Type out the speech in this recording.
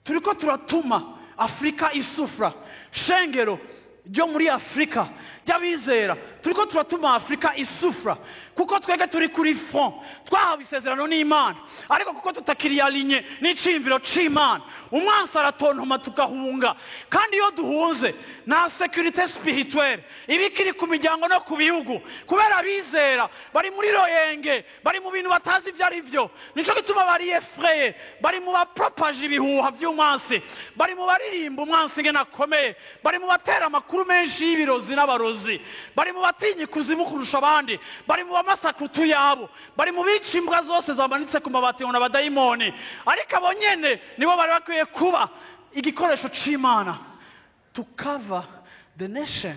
Turiko turatuma Afurika isufra. Shengero ryo muri Afurika ry'abizera, turiko turatuma Afurika isufra kuko twebwe turi kuri front, twahawe isezerano n'Imana, ariko kuko tutakiri aligné n'iciyumviro c'Imana, umwansi aratontoma tugahunga. Kandi iyo duhunze, nta sécurité spirituelle iba ikiri ku miryango no ku bihugu, kubera abizera bari muri royenge, bari mu bintu batazi ibyo ari byo. Nico gituma bari effrayés, bari mu bapropaje ibihuha by'umwansi, bari mu baririmba umwansi ingene akomeye, bari mu batera amakuru menshi y'ibirozi n'abarozi, bari mu batinya ikuzimu kurusha abandi, bari mu bamasaka utuyabo, bari mu bica imbwa zose zamanitse ku mabati ngo n'abadayimoni. Ariko abo nyene nibo bari bakwiye kuba igikoresho c'Imana to cover the nation.